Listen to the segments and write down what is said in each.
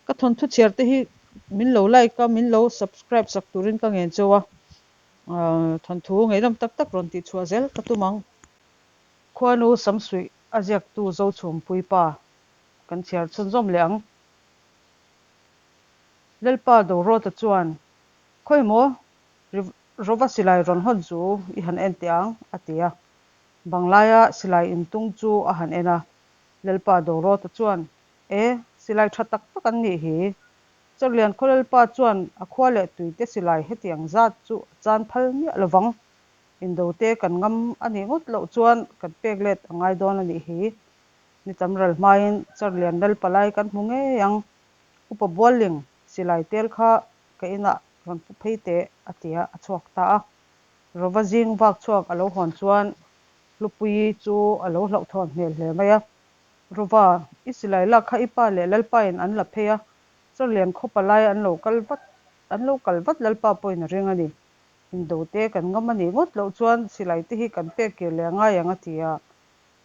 Ka thawnthu chhiar te hi min lo like a, min lo subscribe sak turin ka ngen cheu a, thawnthu ngaihnawm tak tak rawn tih chhuah zel ka tum ang. Khuanu Samsuih a ziaktu Zochhumpui pa kan chhiar chhunzawm leh ang. Lalpa Dorawta chuan, Khawi maw, Rova silai rawn hawn chu i han en teh ang, a ti a. Banglaia silai intung chu a han en a. Lalpa Dorawta chuan, E, silai tha tak tak an nih hi. Chawrlian khaw Lalpa chuan a khua leh tuite silai hetiang zat chu a chan phal miah lovang. Indote kan ngam a nih ngawt loh chuan kan pek let a ngai dawn a nih hi. Ni tam ral hmain Chawrlian Lalpa lai kan hmu ngei ang. Upa Bualling, silai tel kha ka inah rawn pu phei teh, a ti a, a chhuak ta a. Rova zing vak chhuak a lo hawn chuan Hlupuii chu a lo hlauhthawn hmel hle mai a. Rova, i silai lak kha i pa leh Lalpain an la phei a, Chawrlian khaw palai an lo kal vat, an lo kal vat Lalpa pawhin a ring a ni. Indote kan ngam a nih ngawt loh chuan silai te hi kan pek kir leh a ngai ang a ti a.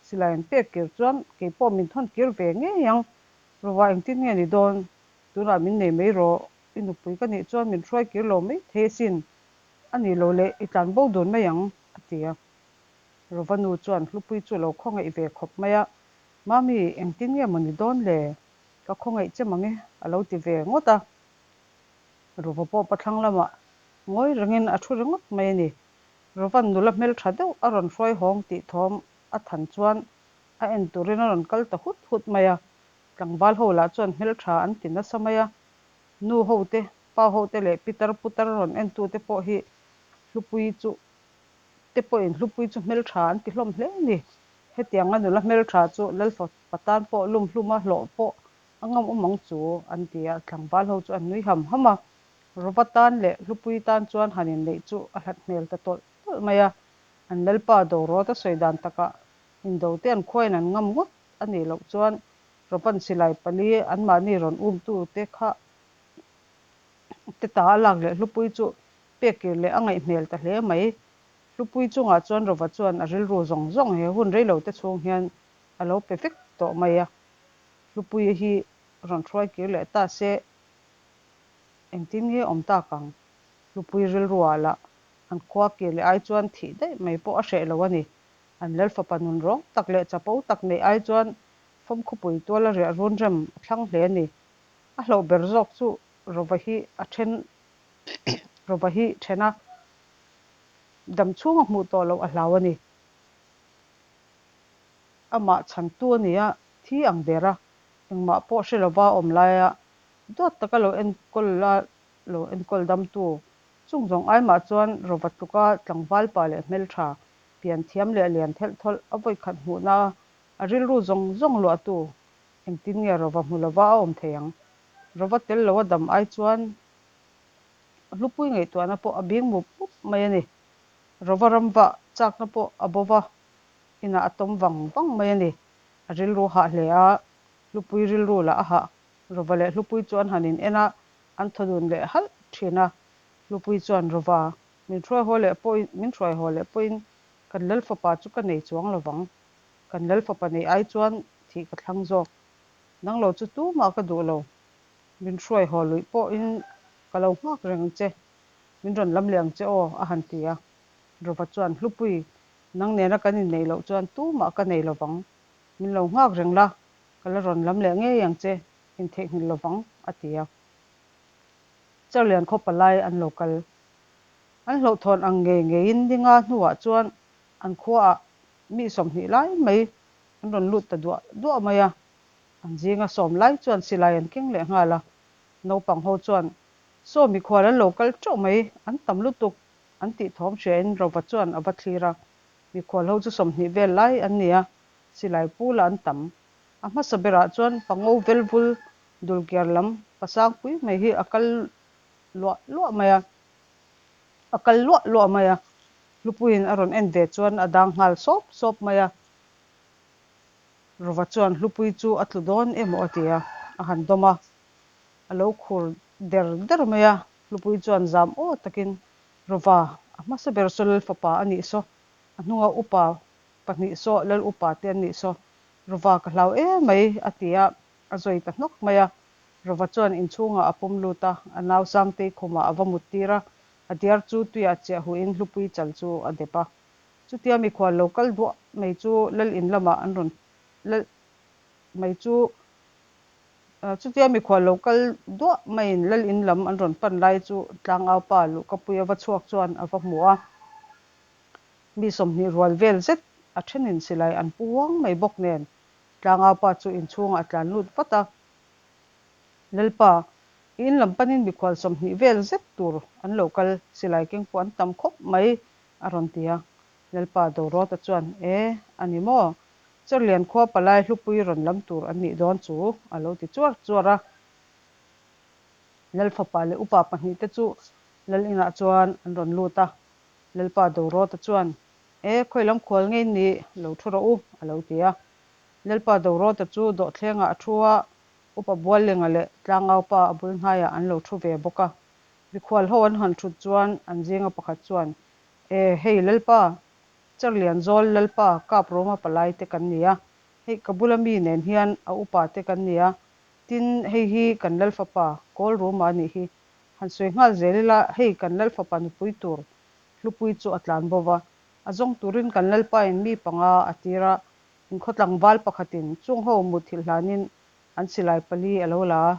Silai an pek kir chuan kei pawh min thawn kir ve ngei ang. Rova, engtin nge ni dawn? Tunah min nei mai rawh. I nupui ka nih chuan min hruai kir lo mai thei asin. A nih loh leh i tlan bo dun mai ang, a ti a. Rova nu chuan Hlupuii chu lo khawngaih ve khawp mai a, Mami, engtin nge maw ni dawn le? Ka khawngaih che mang e, a lo ti ve ngawt a. Rova pawh pathlang lamah ngawi rengin a thu ringawt mai a ni. Rova'n nula hmeltha deuh a rawn hruai hawng tih thawm a than chuan a en turin a rawn kal ta hut hut mai a. Tlangval ho lah chuan hmeltha an ti nasa mai a, nu ho te, pa ho te leh pitar putar rawn entute pawh hi Hlupuii chu te pawhin Hlupuii chu hmeltha an ti hlawm hle a ni. Hetianga nula hmeltha chu Lalfapa tan pawh lum hluma hlawh pawh a ngam awm ang chu an ti a, tlangval ho chu an nui ham ham a. Rova tan leh Hlupuii tan chuan han inneih chu a hlat hmel ta tawlh tawlh mai a. An Lalpa Dorawta sawi dan takah indo te an khuain an ngam ngawt a nih loh chuan Rovan silai pali anmahni rawn umtu te kha te ta a lak leh Hlupuii chu pek kir leh a ngaih hmel ta hle mai. Hlupuii chungah chuan Rova chuan a rilru zawng zawng he hun reilo te chhung hian a lo pe vek tawh mai a. Hlupuii hi rawn hruai kir leh ta se engtin nge awm tak ang? Hlupuii rilruah lah an khua kir leh ai chuan thih daih mai pawh a hreh lo a ni. An lal fapa nun rawng tak leh chapo tak neih ai chuan fawmkhawpui tuala riah run rem a thlang hle a ni. A hlauh ber zawk chu Rova hi a then Rova hi then a, dam chhung a hmuh tawh loh a hlau a ni. Amah chhantu a ni a, thi ang der a, engmah pawh hre lova a awm laia duat taka lo enkawl a lo enkawl damtu chung zawng aimah chuan Rova tluka tlangval pa leh hmeltha, pian thiam leh lian thelh thawlh a vawikhat hmuhna a rilru zawng zawng luahtu engtin nge Rova hmu lova a awm thei ang? Rova tel lo a dam ai chuan Hlupui ngaihtuahna pawh a bing mup mup mai a ni. Rova ramva chakna pawh a bo va, inah a tawm vang vang mai a ni. A rilru hah hle a, Hlupui rilru lah a hah. Rova leh Hlupui chu an han in en a, an thaw dun leh halh thin a. Hlupui chuan Rova, min hruai haw leh pawhin, min hruai haw leh pawhin kan Lal fapa chu ka nei chuang lo vang. Kan Lal fapa neih ai chuan thih ka thlang zawk. Nang lo chu tumah ka duh lo. Min hruai haw luih pawhin ka lo nghak reng ang che, min rawn lam leh ang che aw, a han ti a. Rova chuan, Hlupui, nang nena kan inneih loh chuan tumah ka nei lovang. Min lo nghak reng la, ka la rawn lam leh ngei ang che, intheihnghilh lovang, a ti a. Charlian khaw palai an lo kal. An hlauhthawn ang ngei ngeiin ninga hnuah chuan an khuaah mi 20 lai mai an rawn lut ta duah duah mai a. An zinga sawm lai chuan silai an keng leh nghal a, naupang ho chuan, Saw mikhual an lo kal teuh mai, an tam lutuk, an tih thawm hriain Rova chuan a va thlir a. Mikhual ho chu 20 vel lai an ni a, silai pu lah an tam. A hmasa berah chuan pango velvul dulkiar lam pasangpui mai hi a kal luah luah mai a, a kal luah luah mai a, Hlupuiin a rawn en ve chuan a dang nghal sawp sawp mai a. Rova chuan Hlupuii chu a tlu dawn emaw a ti a, a han dawm a, a lo khur der der mai a. Hlupuii chuan zam aw takin, Rova, a hmasa ber saw Lal fapa a nih saw, a hnunga upa pahnih saw Lal upa te an nih saw, Rova ka hlau em mai, a ti a, a zawi ta hnawk mai a. Rova chuan inchhungah a pawm lut a, a nau Sangtei khumah a va muttir a, a diar chu tuiah chiah huhin Hlupuii chal chu a dep a. Chutia mikhual lo kal duah mai chu lal in lamah an rawn lal mai chu chutia mikhual lo kal duah maiin lal in lam an rawn pan lai chu tlangaupa luhkapuia va chhuak chuan a va hmu a. Mi 20 rual vel zet a thenin silai an pu huang mai bawk nen tlangaupa chu inchhungah a tlan lut vat a. Lalpa, i in lam panin mikhual 20 vel zet tur an lo kal, silai keng pawh an tam khawp mai, a rawn ti a. Lalpa Dorota chuan, E, a ni maw? Cherlian khua palai hlupui rawn lam tur an nih dawn chu, a lo ti chuar chuar a. Lalfapa leh upa pahnihte chu Lal inah chuan an rawn lut a. Lalpa Dorota chuan, E, khawi lam khual ngei ni, lo thu rawh u, a lo ti a. Lalpa Dorota chu dawhthlengah a thu a, Upa Buallenga leh Tlangaupa a bul hnaiah an lo thu ve bawk a. Mikhual ho an han thut chuan an zinga pakhat chuan, E, hei Lalpa, Cherlianzawl Lalpa Kapruma palai te kan ni a, hei ka bula mi nen hian a upa te kan ni a, tin hei hi kan Lalfapa Kawlruma a nih hi. Han sawi nghal zel ila, hei kan Lalfapa nupui tur Hlupui chu a tlan bo va, a zawng turin kan Lalpain mi panga a tir a, inkhaw tlangval pakhatin chung ho muthilh hlanin an silai pali a lo la a.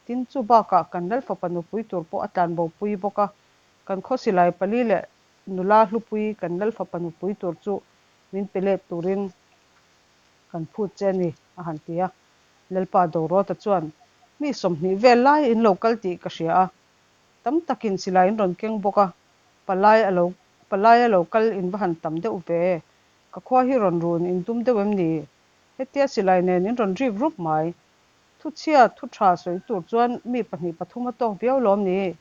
Tin, chu bakah kan Lalfapa nupui tur pawh a tlan bopui bawk a, kan khaw silai pali leh nula hlupui kan Lalfapa nupui tur chu min pe let turin kan phut che a ni, a han ti a. Lalpa Dorota chuan, Mi 20 vel lai in lo kal tih ka hria a, tam takin silai in rawn keng bawk a, palai a lo palai a lo kal in va han tam deuh ve, ka khua hi rawn run in tum deuh em ni? Hetia silai nen in rawn rik rup mai. Thu chhia thu tha sawi tur chuan mi pahnih pathum a tawk viau lawm ni?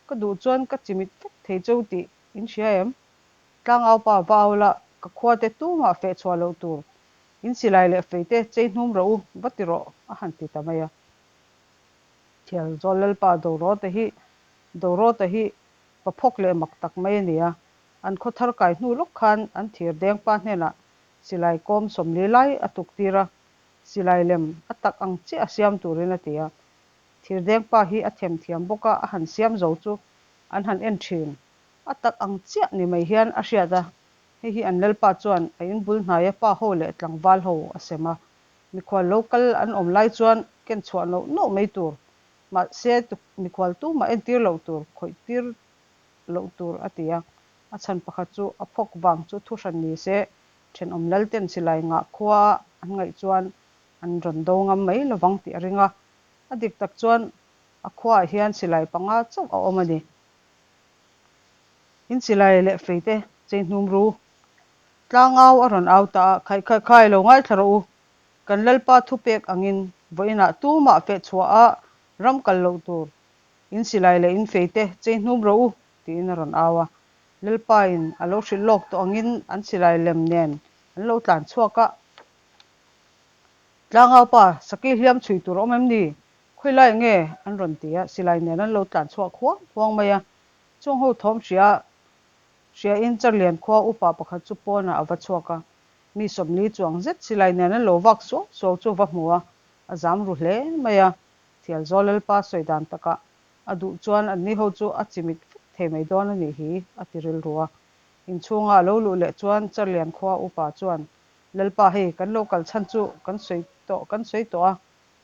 Ka duh chuan ka chimit vek thei cheu tih in hria em? Tlangaupa va au la, ka khua te tumah feh chhuah loh tur in silai leh fei te chei hnum rawh u, va ti rawh, a han ti ta mai a. Thialzawl Lalpa Dorota hi Dorota hi pa phawk leh mak tak mai a ni a, an khaw thar kai hnu lawk khan an thir deng pa hnenah silai kawm 40 lai a tuk tir a, silai lem a tak ang chiah a siam turin a ti a. Thirdeng pa hi a themthiam bawk a, a han siam zo chu an han en thin. A tak ang chiah ni mai hian a hriat a, hei hi an lalpa chuan a inbul hnaia pa ho leh tlangval ho a sem a. Mikhual lo kal an awm lai chuan ken chhuah noh noh mai tur, mahse mikhual tumah entir loh tur, khawih tir loh tur a ti a. A chhan pakhat chu a phawk vang chu thuhran ni se, thenawm lalten silai ngah khua an ngaih chuan an rawn do ngam mai lovang tih a ring a. A dik tak chuan a khuaah hian silai panga chauh a awm a ni. In silai leh fei te chei hnum ru. Tlangau a rawn au ta a, Khaih khaih khai lo ngaithla rawh u. Kan Lalpa thupek angin vawiinah tumah feh chhuah a ram kal loh tur. In silai leh in fei te chei hnum rawh u, tiin a rawn au a. Lalpain a lo hrilh lawk tawh angin an silai lem nen an lo tlan chhuak a. Tlangaupa, Saki hliam chhui tur a awm em ni? Khawi lai nge? an rawn ti a, silai nen an lo tlan chhuak huang huang mai a. Chung ho thawm hria hriain Charlian khua upa pakhat chu pawnah a va chhuak a, mi 40 chuang zet silai nen an lo vak suau suau chu a va hmu a, a zam ru hle mai a. Thialzawl Lalpa sawi dan takah a duh chuan anni ho chu a chimit vek thei mai dawn a nih hi, a ti rilru a. Inchhunga a lo luh leh chuan Charlian khua upa chuan Lalpa hei kan lo kal chhan chu kan sawi tawh kan sawi tawh a,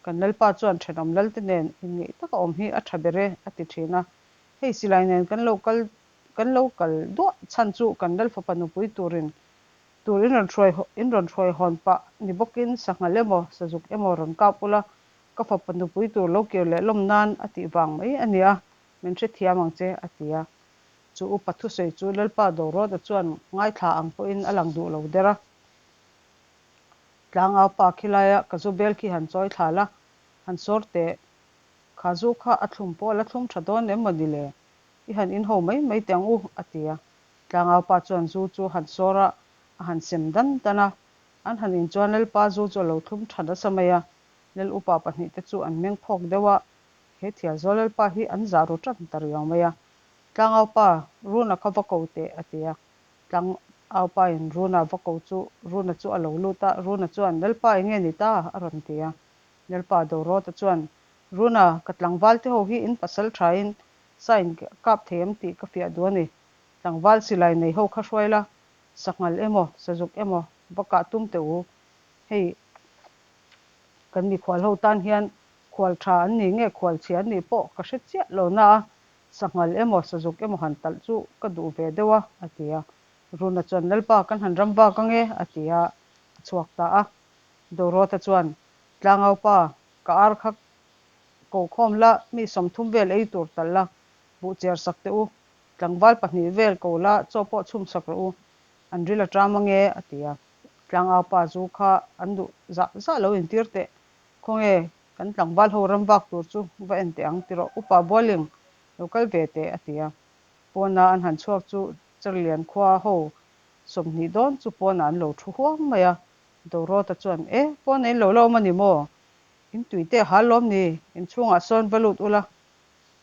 kan Lalpa chuan thenawm Lalte nen inngeih taka awm hi a tha ber e a ti thin a, hei silai nen kan lo kal kan lo kal duah chhan chu kan Lalfapa nupui turin tur in rawn hruai in rawn hruai hawn pah ni bawkin sanghal emaw sazuk emaw rawn kap ula ka fapa nupui tur lo kir leh lawm nan a tih vang mai a nia min hrethiam ang che a ti a. Chu upa thusawi chu Lalpa Dorota chuan ngaithla ang pawhin a lang duh lo der a. Tlangau pa khilaia ka zu bel khi han chawi thla la, han sawr teh. Kha zu kha a thlum pawh a la thlum tha dawn em maw ni le? I han inho mai mai teh ang u, a ti a. Tlangau pa chuan zu chu han sawr a, a han sem dan dan a. An han in chuan Lalpa zu chu a lo thlum tha nasa mai a. Lal upa pahnihte chu an meng phawk deuh a, he Thialzawl Lalpa hi an zah ru tan ta riau mai a. Tlangau pa, Runa kha va ko teh, a ti a. Tlangau pa in Runa va ko chu Runa chu a lo lut a, Runa chuan, Lalpa eng nge ni ta? a rawn ti a. Lalpa Dorota chuan, Runa, ka tlangval te ho hi in pasal thain sa in kap thei em tih ka fiah duh a ni. Tlangval silai nei ho kha hruai la, sanghal emaw, sazuk emaw va kah tum teh u. Hei kan mikhual ho tan hian khual tha an ni nge khual chhia an nih pawh ka hre chiah lo na a, sanghal emaw, sazuk emaw han talh chu ka duh ve deuh a, a ti a. Runa chuan Lalpa kan han ram vak ange, a ti a, a chhuak ta a. Dorota chuan Tlangaupa, ka ar kha ko khawm la, mi 30 vel ei tur talh la, buh chiar sak teh u. Tlangval pahnih vel ko la, chaw pawh chhum sak rawh u. An ril a ṭam ange, a ti a. Tlangaupa zu kha an duh zah zah lo intir teh. Khawnge, kan tlangval ho ram vak tur chu va en teh ang ti rawh. Upa Bualing, lo kal ve teh, a ti a. Pawna an han chhuak chu Cherlian khua ho 20 dawn chu pawnah an lo thu huang mai a. Dorota chuan, E, pawn in lo la awm a ni maw? In tuite a hal lawm ni? Inchhungah sawn va lut ula,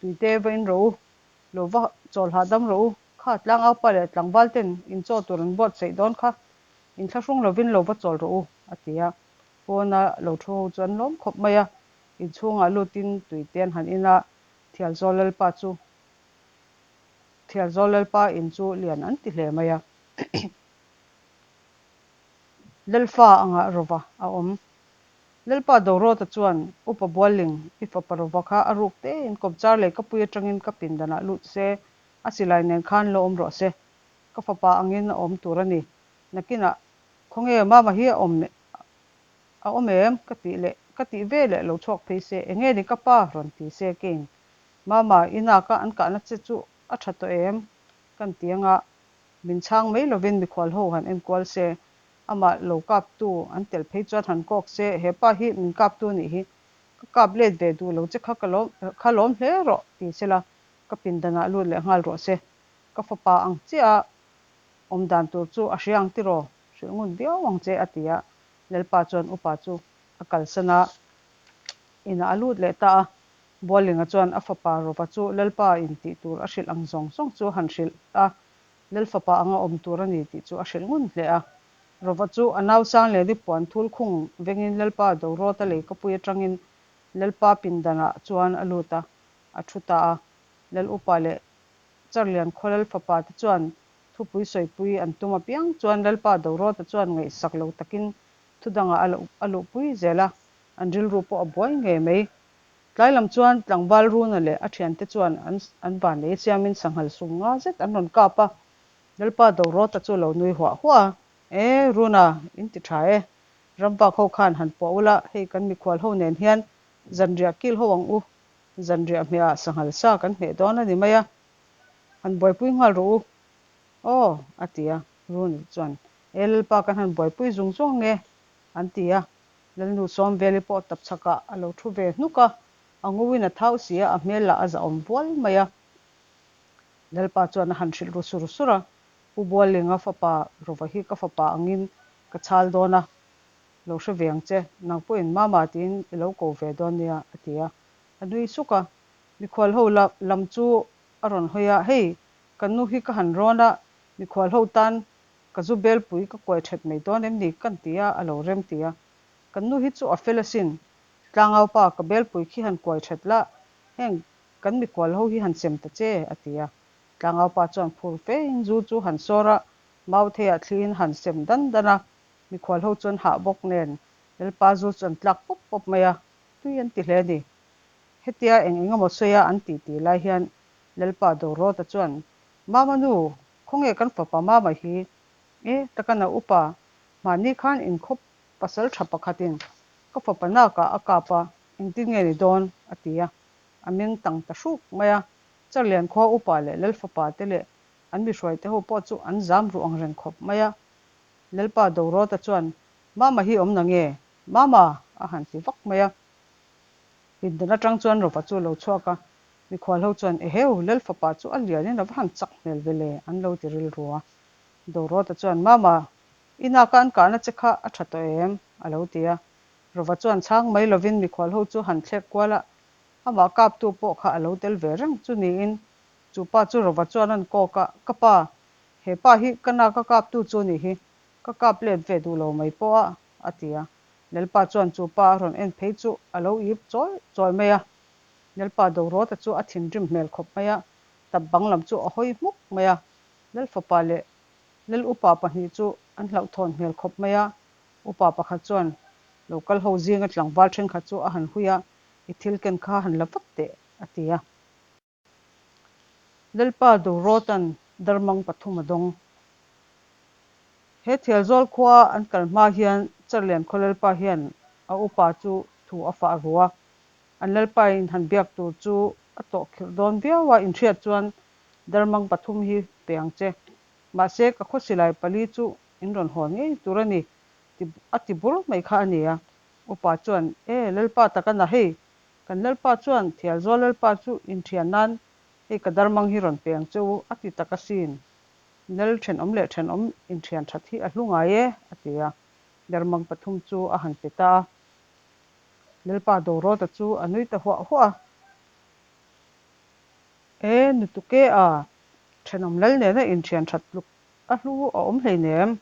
tuite va in rawh u. Lo va chawl hahdam rawh u. Kha tlangaupa leh tlangval ten in chaw tur an buatsaih dawn kha inthlahrung lovin lo va chawl rawh u, a ti a. Pawna lo thu ho chu an lawm khawp mai a. Inchhungah lutin tuite an han in a, Thialzawl Lalpa chu Thialzawl Lalpa in chu lian an ti hle mai a. Lalfa angah Rova a awm. Lalpa Dorota chuan Upa Bualling i fapa Rova kha a ruk tein kawmchar leh ka pui atangin ka pindanah lut se, a silai nen khan la awm rawh se. Ka fapa angin a awm tur a ni. Nakinah khawnge Mama hi a awm a awm em? ka tih leh ka tih ve leh lo chhuak phei se, enge ni ka pa? rawn ti se keiin Mama, i naka an kahna che chu a tha tawh em? kan ti anga Min chhang mai lovin mikhual ho han enkual se, amah lo kaptu an tel phei chuan han kawk se, he pa hi min kaptu nih hi, ka kap let ve duh lo che kha ka lawm kha lawm hle rawh ti sela ka pindanah lut leh nghal rawh se. Ka fapa ang chiah a awm dan tur chu a hria ang tiraw? Hrilh ngun viau ang che a ti a, Lalpa chuan upa chu a kalsan a, inah a lut leh ta a. Bualinga chuan a fapa Rova chu Lalpa in tih tur a hrilh ang zawng zawng chu a han hrilh a, Lal fapa anga awm tur a ni tih chu a hrilh ngun hle a. Rova chu a nau Sangliani puan thul khung vengin Lalpa Dorawta leikapui atangin Lalpa pindanah chuan a lut a, a thu ta a. Lal upa leh Charlian khaw Lal fapa te chuan thupui sawipui an tum apiang chuan Lalpa Dorawta chuan ngaihsak lo takin thudangah a luhpui zel a, an rilru pawh a buai ngei mai. Tlai lam chuan tlangval Runa leh a thiante chuan an an vanlei siamin sanghal sum nga zet an rawn kap a, Lalpa Dorawta chu lo nui huah huah a, E, Runa, in ti tha e. Ramvak ho khan han puah ula, hei kan mikhual ho nen hian zanriah kil ho ang u. Zanriah hmehah sanghal sa kan hmeh dawn a ni mai a, han buaipui nghal rawh u. Aw, a ti a, Runa chuan, E, Lalpa kan han buaipui zung zung ang e, an ti a. Lalnu Sawmveli pawh tapchhakah a lo thu ve hnuk a, a nguin a thau si a, a hmel lah a zahawm vual mai a. Lalpa chuan a han hrilh ru sur sur a, Pu Buallinga fapa Rova hi ka fapa angin ka chhal dawn a, lo hre ve ang che, nang pawhin Mama tiin i lo ko ve dawn nia, a ti a. A nui suk a, mikhual ho lam chu a rawn hawi a, Hei, kan nu hi ka han rawn a, mikhual ho tan Ka zu belpui ka kuai that mai dawn em ni kan ti a, a lo rem ti a. Kan nu hi chu a fel asin. Tlangaupa ka belpui khi han kuai that la, heng kan mikual ho hi han sem ta che, a ti a. Tlangaupa chuan phur fe in zu chu han sawr a, mautheiah thliin han sem dan dan a. Mikhual ho chuan hah bawk nen Lalpa zu chu an tlak pawp pawp mai a, tui an ti hle a ni. Hetia eng eng emaw sawi a an tih tih lai hian Lalpa Dorawta chuan, Mama nu, Khawnge kan fapa mama hi? E, takan a upa, mahni khan inkhawp pasal tha pakhatin ka fapa nakah a kap a, engtin nge ni dawn? a ti a, a meng tang ta hruk mai a. Charlian khua upa leh Lalfapa te leh an mihruaite ho pawh chu an zam ruh ang reng khawp mai a. Lalpa Dorawta chuan, Mama hi awm na nge? Mama! a han ti vak mai a. Pindan atang chuan Rova chu a lo chhuak a, Mikhual ho chuan, Eheu, Lal fapa chu a lianin a va han chak hmel ve le, an lo ti rilru a. Dorawta chuan, Mama, i naka an kahna che kha a tha tawh em? a lo ti a. Rova chuan chhang mai lovin mikhual ho chu han thlek kual a, amah kaptu pawh kha a lo tel ve reng chu niin chu pa chu Rova chuan an kawk a, Ka pa, he pa hi ka naka kaptu chu nih hi, ka kap let ve duh lo mai pawh a, a ti a. Lalpa chuan chu pa a rawn en phei chu a lo ip chawi chawi mai a. Lalpa Dorawta chu a thinrim hmel khawp mai a, tap bang lam chu a hawi hmuk mai a. Lal fapa leh Lal upa pahnih chu an hlauhthawn hmel khawp mai a. Upa pakhat chuan lo kal ho zinga tlangval thenkhat chu a han hui a, I thil ken kha han la vat teh, a ti a. Lalpa Dorawta'n darmang pathum a dawng. He Thialzawl khua an kal hma hian Charlian khaw Lalpa hian a upa chu thu a fah ru a. An Lalpain han biak tur chu a tawh khirh dawn viau a, inhriat chuan darmang pathum hi pe ang che. Mahse, ka khaw silai pali chu in rawn hawn ngei tur a ni, ti a ti bur mai kha a ni a. Upa chuan, E, Lalpa tak a na hei, kan Lalpa chuan Thialzawl Lalpa chu inthian nan hei ka darmang hi rawn pe ang che u, a ti tak asin. Lal thenawm leh thenawm inthian that hi a hlu ngai e, a ti a. Darmang pathum chu a han pe ta a. Lalpa Dorawta chu a nui ta huah huah a. E, nutuke a, thenawm lal nena inthian that tluk a hlu a awm hleinem.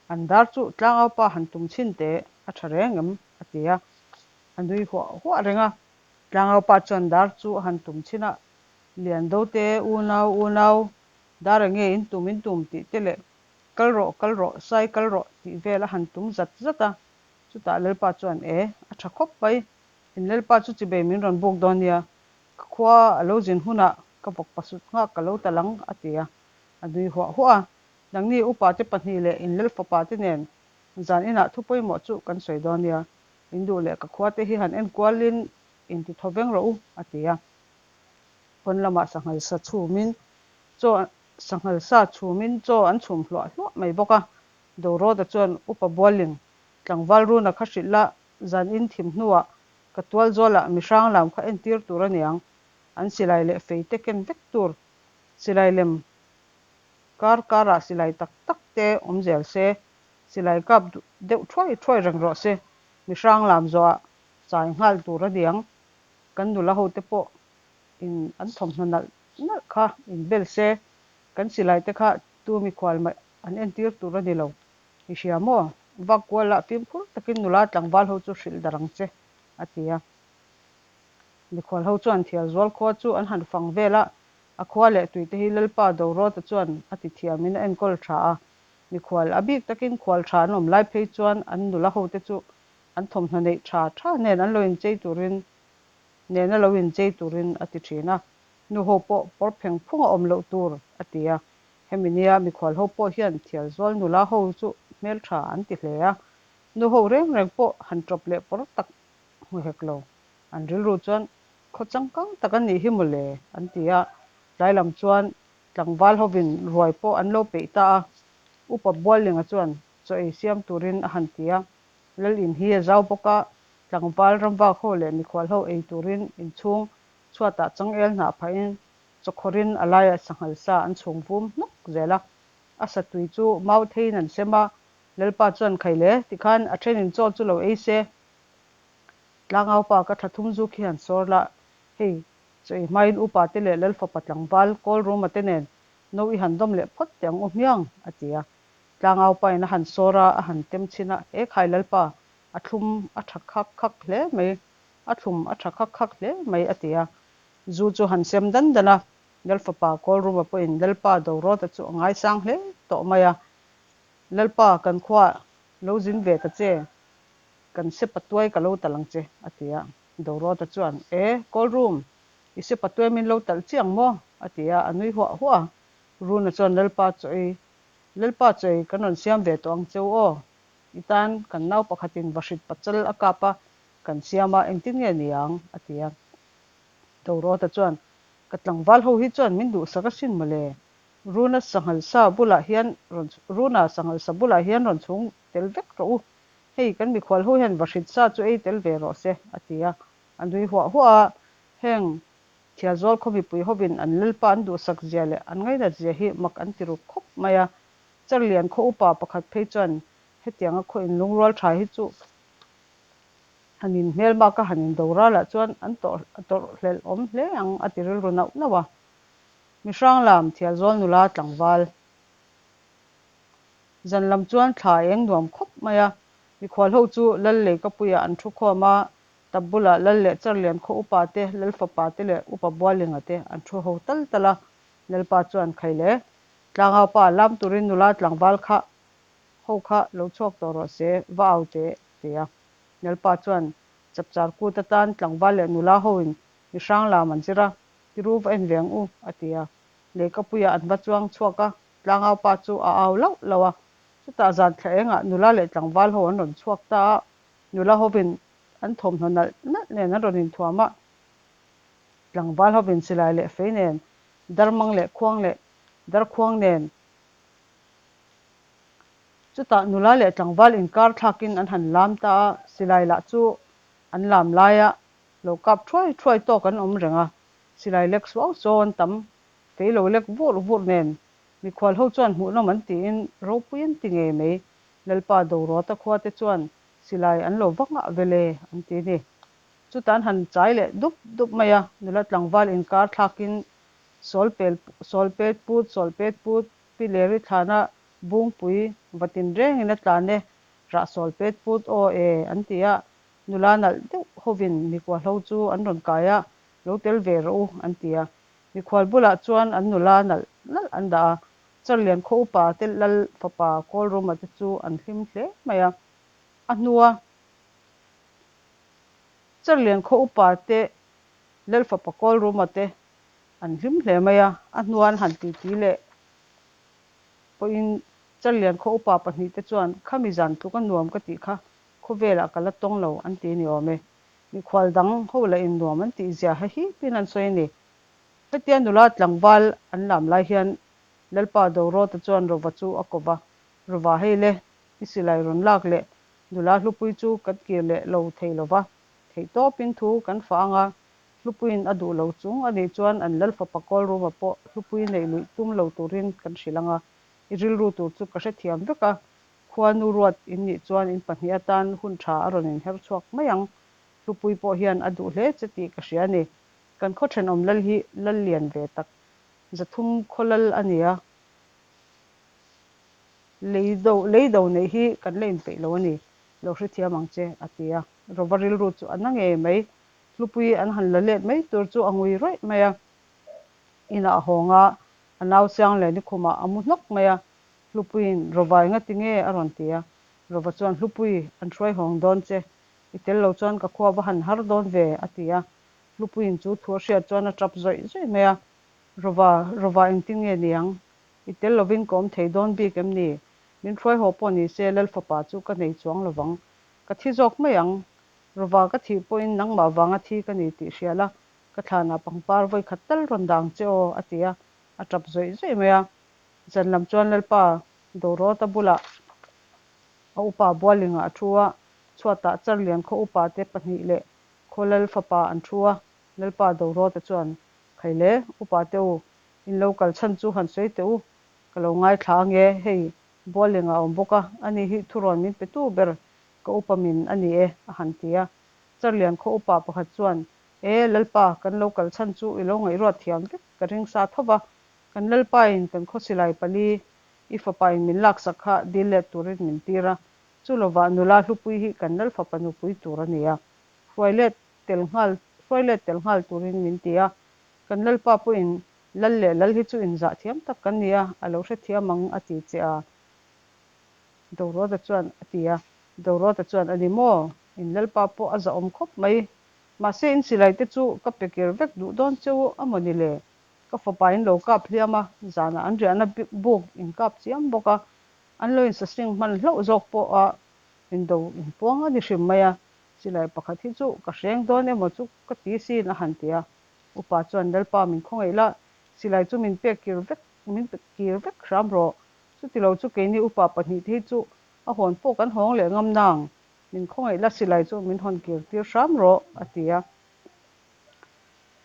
An dar chu tlangaupa han tum chhin teh, a tha reng em? a ti a. A nui huah huah reng a. Tlangaupa chuan dar chu a han tum chhin a, Liandote, unau, unau, dar enge in tum in tum tih te leh kal rawh, kal rawh, sai kal rawh tih vel a han tum zat zat a. Chutah Lalpa chuan, E, a tha khawp mai, in Lalpa chu chibei min rawn buk dawn nia, ka khua a lo zin hunah ka vawk pasut nghak ka lo tal ang, a ti a. A nui huah huah a. Nangni upate pahnih leh in Lal fapate nen zan inah thu pawimawh chu kan sawi dawn nia, in duh leh ka khuate hi han enkualin in ti thaw veng rawh u, a ti a. Pawn lamah sanghal sa chhumin chaw sanghal sa chhumin chaw an chhum hluah hluah mai bawk a. Dorawta chuan Upa Bualling tlangval runa kha hrilh la, zan in thim hnuah ka tual zawlah mihrang lam kha entir tur a niang, an silai leh fei te ken vek tur silai lem Kar karah silai tak tak te awm zel se, silai kap deuh thuai thuai reng rawh se, mihrang lam zawhah chai nghal tur a niang. Kan nula ho te pawh in an thawmhnaw nalh nalh kha in bel se, kan silai te kha tu mikhual mah an entir tur a ni lo. I hria maw? Vak kualah fimkhur takin nula tlangval ho chu hrilh darh ang che, a ti a. Mikhual ho chuan Thialzual khua chu an han fang vel a, A khua leh tuite hi Lalpa Dorawta chuan a ti thiamin a enkawl tha a, mikhual a bik takin khual tha an awm lai phei chuan an nula hote chu an thawmhnaw neih tha tha nen an lo inchei turin nena lo inchei turin a ti thin a, nu ho pawh pawr pheng phung a awm loh tur a ti a. Hemi nia mikhual ho pawh hian Thialzual nula ho chu hmeltha an ti hle a, nu ho reng reng pawh han tawp leh pawr tak hmu hek lo. An rilru chuan Khaw changkang tak a nih hi mawle, an ti a. Tlai lam chuan tlangval hovin ruai pawh an lo peih ta a. Upa Buallinga chuan chaw ei siam turin a han ti a. Lal in hi a zau bawk a, tlangval ramvak ho leh mikhual ho ei turin inchhung chhuatah changel hnah phahin chawkhawrin a laiah sanghal sa an chhung vum hnawk zel a. A sa tui chu mau theiin an sem a, Lalpa chuan Khaile tikhan a thenin chaw chu lo ei se. Tlangaupa ka tha thum zu khi han sawr la, hei, chaw i hmain upa te leh Lalfapa tlangval Kawlruma te nen no i han dawm leh phawt teh ang u hmiang, a ti a. Tlangaupain a han sawr a, a han tem chhin a, E khai Lalpa, a thlum a tha khak khak hle mai, a thlum a tha khak khak hle mai, a ti a. Zu chu han sem dan dan a, Lalfapa Kawlruma pawhin Lalpa Dorawta chu a ngaisang hle tawh mai a, Lalpa, kan khuaah lo zin ve ta che, Kan sepa tuai ka lo talh ang che, a ti a. Dorawta chuan, E, Kawlrum, i sepa tuai min lo talh chiang maw? a ti a, a nui huah huah a. Runa chuan Lalpa chaw ei, Lalpa chaw ei kan rawn siam ve tawh ang cheu aw. I tan kan nau pakhatin vahrit pachal a kap a, kan siam a, engtin nge ni ang? a ti a. Dorawta chuan, Ka tlangval ho hi chuan min duhsak asin mawle. Runa sanghal sa bulah hian rawn Runa sanghal sa bulah hian rawn chhung tel vek rawh u. Hei kan mikhual ho hian vahrit sa chu ei tel ve rawh se, a ti a. A nui huah huah a, heng Thialzawl khaw mipui hovin an lalpa an duhsak zia leh an ngainat zia hi mak an ti ruk khawp mai a. Charlian khaw upa pakhat phei chuan hetianga khaw inlungrual tha hi chu han inhmelmak a han indo ralah chuan an tawrh hlelh awm hle ang a ti rilru nauh nauh a. Mihranglam Thialzawl nula tlangval. Zan lam chuan thla eng nuam khawp mai a, mikhual ho chu Lal Leikapuiah an thu khawm a, Tap bulah Lal leh Charlian khaw upa te, Lal fapa te leh Upa Bualinga te an thu ho tal tal a. Lalpa chuan, Khai le, tlangau pa lam turin nula tlangval kha ho kha lo chhuak tawh rawh se, va au teh, a ti a. Lalpa chuan, Chapchar kut atan tlangval leh nula hoin mi hrang lam an zir a, tiru va en ve ang u, a ti a. Leikapuiah an va chuang chhuak a, tlangau pa chu a au lauh lauh a. Chutah zan thla engah nula leh tlangval ho an rawn chhuak ta a, nula hovin an thawmhnaw nalh nalh nen an rawn inthuam a, tlangval hovin silai leh fei nen, darmang leh khuang leh darkhuang nen. Chutah nula leh tlangval inkar thlakin an han lam ta a, silai lah chu an lam laia lo kap thuai thuai tawk an awm reng a, silai lek suau suau an tam, fei lo lek vur vur nen mikhual ho chuan hmuhnawm an tiin ropui an ti ngei mai. Lalpa Doruata khua te chuan silai an lo va nghah vel e an ti ni. Chutah an han chai leh dup dup mai a, nula tlangval inkar thlakin sawl pel sawl pet put sawl pet put pi leri thlana bungpui va tinrengin a tlan e, rah sawl pet put aw e an ti a, nula nalh deuh hovin mikhualho chu an rawn kai a, lo tel ve rawh u an ti a. Mikhual bulah chuan an nula nalh nalh an dah a, Charlian khaw upa te Lal fapa Kawlruma te chu an hlim hle mai a, a hnua Charlian khaw upa te Lal fapa Kawlruma te an hlim hle mai a, a hnua an han titi leh pawhin Charlian khaw upa pahnihte chuan khami zan tluk a nuam ka tih kha khawvelah ka la tawng lo an ti ni awm e. Mikhual dang ho lah in nuam an tih zia ha hipin an sawi a ni. Hetia nula tlangval an lam lai hian Lalpa Dorawta chuan Rova chu a ko va, Rova hei le, i silai rawn lak leh nula hlupui chu kan kir leh lo thei lo va, theihtawpin thu kan fah ang a, hlupuiin a duh lo chung a nih chuan an Lal fapa Kawlruma pawh hlupui neih luih tum lo turin kan hrilh ang a, i rilru tur chu ka hrethiam vek a, khua nu ruat in nih chuan in pahnih atan hun tha a rawn inher chhuak mai ang, hlupui pawh hian a duh hle che tih ka hria a ni. Kan khaw thenawm lal hi lal lian ve tak, 300 khaw lal a ni a, lei do lei do neih hi kan la inpeih lo a ni, lo hrethiam ang che, a ti a. Rova rilru chu a na ngei mai, hlupui an han la let mai tur chu a ngui rawih mai a. Inah a hawng a, a nau siang leh nikhumah a mu hnawk mai a, Hlupuiin, Rova enga ti nge? a rawn ti a. Rova chuan, Hlupui, an hruai hawng dawn che, i tel lo chuan ka khua va han har dawn ve, a ti a. Hlupuiin chu thu a hriat chuan a tap zawih zawih mai a, Rova, Rova engtin nge niang? I tel lovin ka awm thei dawn bik em ni? Min hruai haw pawh ni se Lal fapa chu ka nei chuang lovang. Ka thi zawk mai ang. Rova ka thih pawhin nangmah vanga thi ka ni tih hria la, ka thlanah pangpar vawi khat tal rawn dang che aw, a ti a, a tap zawih zawih mai a. Zan lam chuan Lalpa Dorawta bulah a upa Bualingah a thu a, chhuatah Charlian khaw upa te pahnih leh Khaw Lal fapa an thu a, Lalpa Dorawta chuan, Khai le, upa te u, in lo kal chhan chu han sawi teh u, ka lo ngaithla ange, hei Bualingah a awm bawk a, ani hi thurawn min pe tu ber ka upa min a ni e, a han ti a. Charlian khaw upa pakhat chuan, E, Lalpa, kan lo kal chhan chu i lo ngaihruat thiam vek ka ring sa tho va, kan Lalpain kan khaw silai pali i fapain min laksak kha dil let turin min tir a, chu lovah nula hlupui hi kan Lal fapa nupui tur a ni a, hruai let tel nghal hruai let tel nghal turin min ti a, kan Lalpa pawhin Lal leh Lal hi chu inzah thiam tak kan ni a, a lo hrethiam ang a ti che a. Dorawta chuan a ti a, Dorawta chuan a ni maw? In Lalpa pawh a zahawm khawp mai. Mahse in silai te chu ka pe kir vek duh dawn che u a maw ni le? Ka fapa in lo kap hliam a, zanah an riahna buk in kap chiam bawk a, an lo insasing hman hlauh zawk pawh a indo inpuang a ni hrim mai a, silai pakhat hi chu ka hreng dawn emaw chu ka ti sin a han ti a. Upa chuan Lalpa min khawngaih la, silai chu min pek kir vek min pe kir vek hram rawh. Chuti lo chu keini upa pahnihte hi chu a hawn pawh kan hawng leh ngam nang, min khawngaih la silai chu min hawn kir tir hram rawh, a ti a.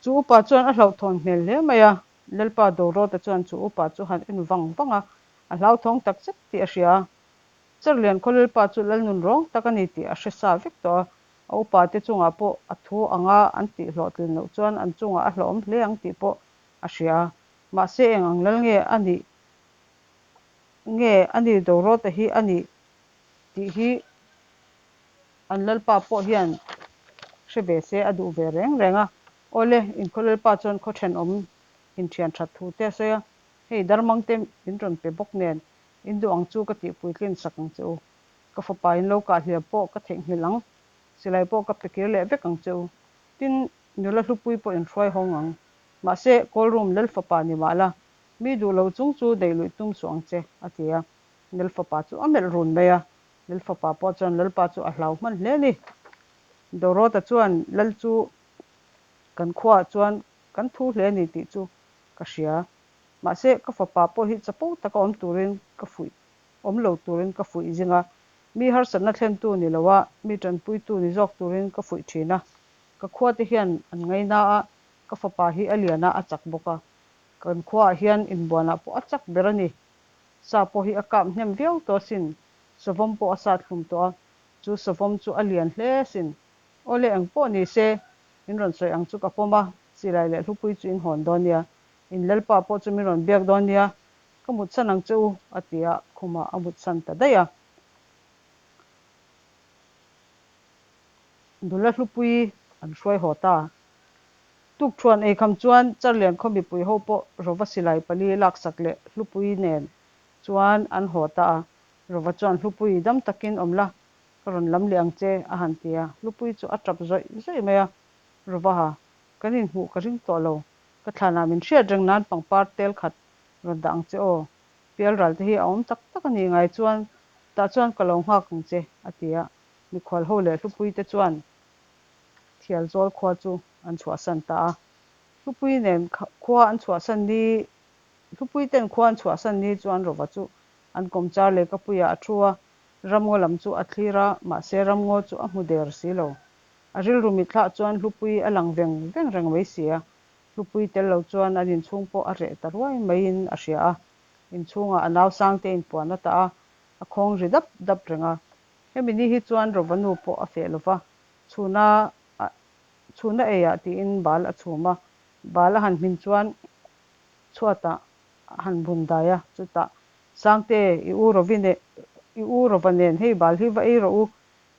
Chu upa chuan a hlauhthawn hmel hle mai a, Lalpa Dorawta chuan chu upa chu han en vang vang a, a hlauthawng tak zet tih a hria a. Charlian khaw Lalpa chu Lalnun rawng tak a ni tih a hre sa vek tawh a, a upa te chungah pawh a thu anga an tih hlawhtlin loh chuan an chungah a hlawhawm hle ang tih pawh a hria a. Mahse eng ang lal nge a nih nge a ni Dorawta hi a nih tih hi an Lalpa pawh hian. Hre ve se a duh ve reng reng a. Awle, in khaw lalpa chuan khaw thenawm inthian that thu te a sawi a, hei darmang te min rawn pe bawk nen in duh ang chu ka tih puitlin sak ang che u. Ka fapa in lo kah hliam pawh ka theihnghilh ang, silai pawh ka pe kir leh vek ang che u. Tin, nula hlupui pawh in hruai hawng ang. Mahse, Kawlrum lal fapa ni mah la, mi duh lo chung chu neih luih tum suh ang che, a ti a. Lal fapa chu a melh run mai a, Lal fapa pawh chuan lalpa chu a hlau hman hle a ni. Dorota chuan lal chu kan khuaah chuan kan thu hle a ni tih chu ka hria. Mahse, ka fapa pawh hi chapo taka awm turin ka fuih, awm lo turin ka fuih zing a. Mi harsatna thlentu ni loa mi tanpuitu ni zawk turin ka fuih thin a. Ka khuate hian an ngaina a, ka fapa hi a lian a, a chak bawk a. Kan khuaah hian inbuanah pawh a chak ber a ni. Sa pawh hi a kap hnem viau tawh asin. Savawm pawh a sat hlum tawh a, chu savawm chu a lian hle asin. Awle eng pawh ni se, in rawn sawi ang chu ka pawm a, silai leh hlupui chu in hawn dawn nia, in lalpa pawh chu min rawn biak dawn nia, ka mutsan ang che u, a ti a, khumah a mutsan ta daih a. Nula hlupui an hruai haw ta. Tukṭhuan eikham chuan Charlian khaw mipui ho pawh Rova silai pali laksak leh hlupui nen chuan an haw ta a. Rova chuan Hlupui dam takin awm la, ka rawn lam leh ang che, a han ti a. Hlupui chu a tap zawih zawih mai a. Rova ha, kan inhmuh ka ring tawh lo. Ka thlanah min hriat reng nan pangpar tel khat rawn dah ang che aw. Pialral te hi a awm tak tak a nih ngai chuan tah chuan ka lo nghak ang che, a ti a. Mikhual ho leh Hlupui te chuan Thialzawl khua chu an chhuahsan ta a. Hlupui nen khua an chhuahsan ni Hlupui ten khua an chhuahsan ni chuan Rova chu an kawmchar lehkapuiah a thu a, ramngaw lam chu a thlir a, mahse ramngaw chu a hmu der si lo. A rilru mitthlah chuan Hlupui a lang veng veng reng mai si a, Hlupui tel lo chuan an inchhung pawh a reh ta ruai maiin a hria a. Inchhungah a nau Sangte inpuan a tah a, a khawng ri dap dap reng a. Hemi ni hi chuan Rova nu pawh a feh lo va, chhuna chhuna eiah tiin bal a chhum a, bal a han hmin chuan chhuatah a han bun dai a, chutah, Sangte, i u Rovi nen, i u Rova nen hei bal hi va ei rawh u,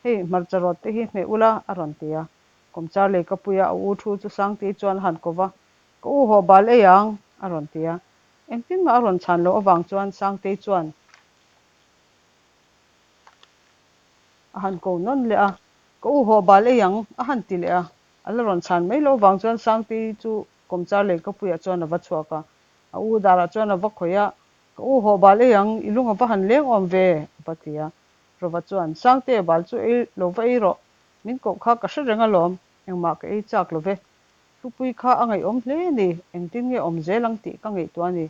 hei hmarcha rawt te hi hmeh ula, a rawn ti a. Kawmchar leikapuia a u thu chu Sangtei chuan a han ko va, Ka u haw bal ei ang, a rawn ti a. Engtin mah a rawn chhan loh avang chuan Sangtei chuan a han ko nawn leh a, Ka u haw bal ei ang, a han ti leh a. A la rawn chhan mai loh avang chuan Sangtei chu Kawmchar leikapuiah chuan a va chhuak a. A u darah chuan a va khawih a, Ka u haw bal ei ang, i lung a va han leng awm ve, a va ti a. Rova chuan, Sangte, bal chu ei lo va ei rawh, min koh kha ka hre reng alawm, engmah ka ei chak lo ve. Hlupui kha a ngaihawm hle a ni, engtin nge awm zel ang tih ka ngaihtuah a ni.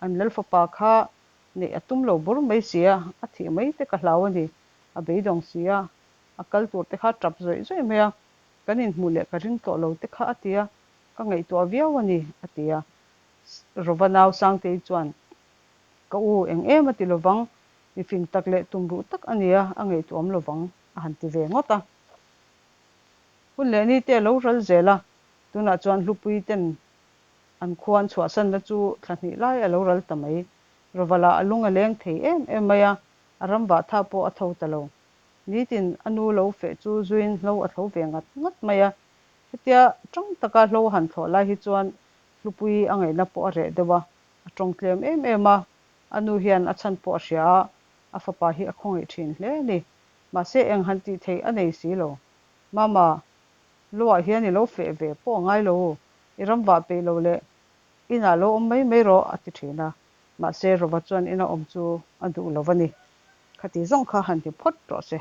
An lalfapa kha neih a tum lo bur mai si a, a thih mai te ka hlau a ni, a beidawng si a, a kal tur te kha tap zawih zawih mai a, kan inhmuh leh ka ring tawh lo te kha a ti a, ka ngaihtuah viau a ni, a ti a. Rova nau Sangtei chuan, Ka u, eng em a ti lovang, mi fing tak leh tumruh tak a nia, a ngaihtuahawm lovang, a han ti ve ngawt a. Hun leh ni te a lo ral zel a, tunah chuan Hlupui ten an khua an chhuahsanna chu thla hnih lai a lo ral ta mai. Rova lah a lung a leng thei em em mai a, a ram vah tha pawh a tho ta lo. Nitin a nu lo feh chu zuiin hlo a thlo ve ngat ngat mai a, hetia tang taka hlo a han thlawh lai hi chuan Hlupui a ngaihna pawh a reh deuh a, a tawng tlem em em a, a nu hian a chhan pawh a hria a, a fapa hi a khawngaih thin hle a ni. Mahse eng han tih theih a nei si lo. Mama, Loah hian i lo feh ve pawh a ngai lo, i ram vah peih lo leh inah lo awm mai mai rawh a ti thin a, mahse Rova chuan ina awm chu a duh lo a ni. Khati zawng kha han ti phawt rawh se.